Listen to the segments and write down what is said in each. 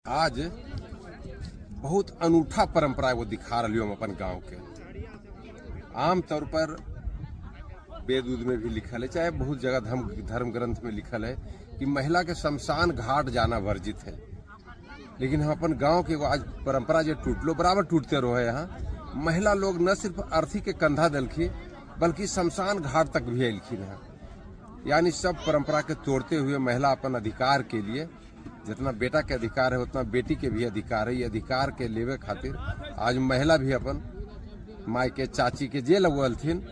आज बहुत अनूठा परंपरा वो दिखा रही हम अपन गांव के। आमतौर पर वेद उद में भी लिखल है, चाहे बहुत जगह धर्म ग्रंथ में लिखल है कि महिला के शमशान घाट जाना वर्जित है, लेकिन हम अपन गांव के आज परंपरा जो टूटलो बराबर टूटते रहो। यहाँ महिला लोग न सिर्फ अर्थी के कंधा दलखी बल्कि शमशान घाट तक भी अलखिन है। यानी सब परंपरा के तोड़ते हुए महिला अपन अधिकार के लिए, जितना बेटा के अधिकार है उतना बेटी के भी अधिकार है, ये अधिकार के लेवे खातिर आज महिला भी अपन माई के चाची के जे लगवलथिन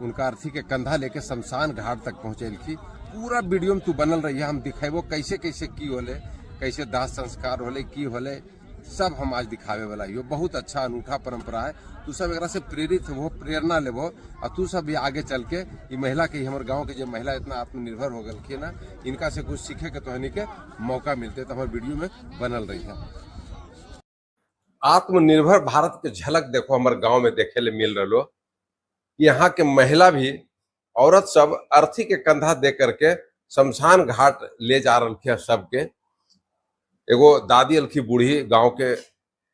उनका अर्थी के कंधा लेके शमशान घाट तक पहुँचेलखी। पूरा वीडियो में तू बनल रही है, हम दिखेबो कैसे कैसे की होले, कैसे दाह संस्कार होले, की होले, सब हम आज दिखावे वाला यो बहुत अच्छा अनूठा परंपरा है। तू सब एकरा से प्रेरित हो, प्रेरणा लेबो और तू सब भी आगे चल के ये महिला के, हमारे गांव के जो महिला इतना आत्मनिर्भर हो गई ना, इनका से कुछ सीखे के तोहनी के मौका मिलते। तो हमारे वीडियो में बनल रही है। आत्मनिर्भर भारत के झलक देखो हमारे गाँव में देखे ले मिल रहा। यहाँ के महिला भी औरत सब अर्थी के कंधा दे करके शमशान घाट ले जा रही है सबके। एगो दादी अलखी बूढ़ी गांव के,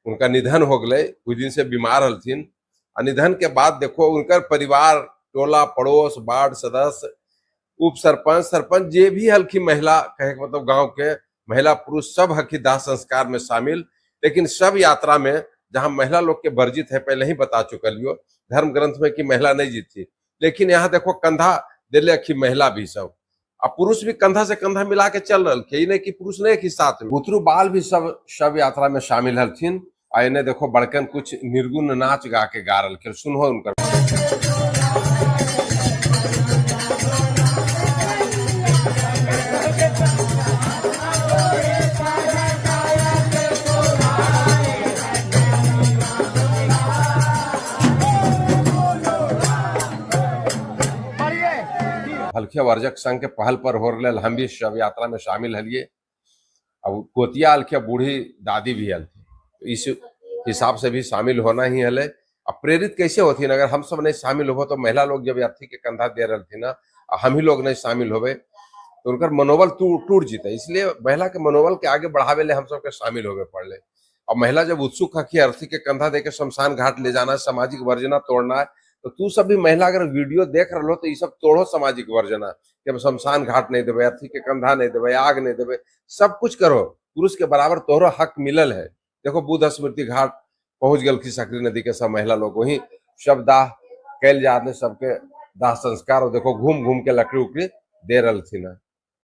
उनका निधन हो गए, कुछ दिन से बीमार हलथिन। और निधन के बाद देखो उनका परिवार, टोला पड़ोस, वार्ड सदस्य, उप सरपंच, सरपंच जे भी हलखी महिला, कहे के मतलब गांव के महिला पुरुष सब हकी दाह संस्कार में शामिल। लेकिन सब यात्रा में जहां महिला लोग के वर्जित है, पहले ही बता चुकल हो धर्म ग्रंथ में कि महिला नहीं जीती, लेकिन यहाँ देखो कंधा दिले अखी महिला भी सब आ पुरुष भी कंधा से कंधा मिला के चल रहा है, नहीं कि पुरुष नहीं कि साथ में। बुतरू बाल भी सब शव यात्रा में शामिल हलथिन। आ इन्हें देखो बड़कन कुछ निर्गुण नाच गा के गा रहा, सुनो उनका। हल्किया वर्जक संघ के पहल पर हो रहा, हम भी शव यात्रा में शामिल हलिए। अब गोतिया हल्किया बूढ़ी दादी भी हलथी, तो इस हिसाब से भी शामिल होना ही हले। अब प्रेरित कैसे होती अगर हम सब नहीं शामिल हो तो महिला लोग जब यात्री के कंधा दे रहे थी ना, हम ही लोग नहीं शामिल होवे तो उनका मनोबल टूट जीता। इसलिए महिला के मनोबल के आगे बढ़ावे ले हम सबके शामिल होवे पड़े। और महिला जब उत्सुक है कि अर्थी के कंधा दे के शमशान घाट ले जाना, सामाजिक वर्जना तोड़ना है, तो तू सब भी महिला अगर वीडियो देख रहा हो तो ये सब तोड़ो सामाजिक वर्जना कि हम शमशान घाट नहीं देवे, अर्थी के कंधा नहीं देवे, आग नहीं देवे, सब कुछ करो, पुरुष के बराबर तोहरो हक मिलल है। देखो बुद्ध स्मृति घाट पहुंच गल की सकरी नदी के सब महिला लोग, वही शव दाह कैल जा रहे सबके दाह संस्कार। और देखो घूम घूम के लकड़ी उकड़ी दे रहा थी ना।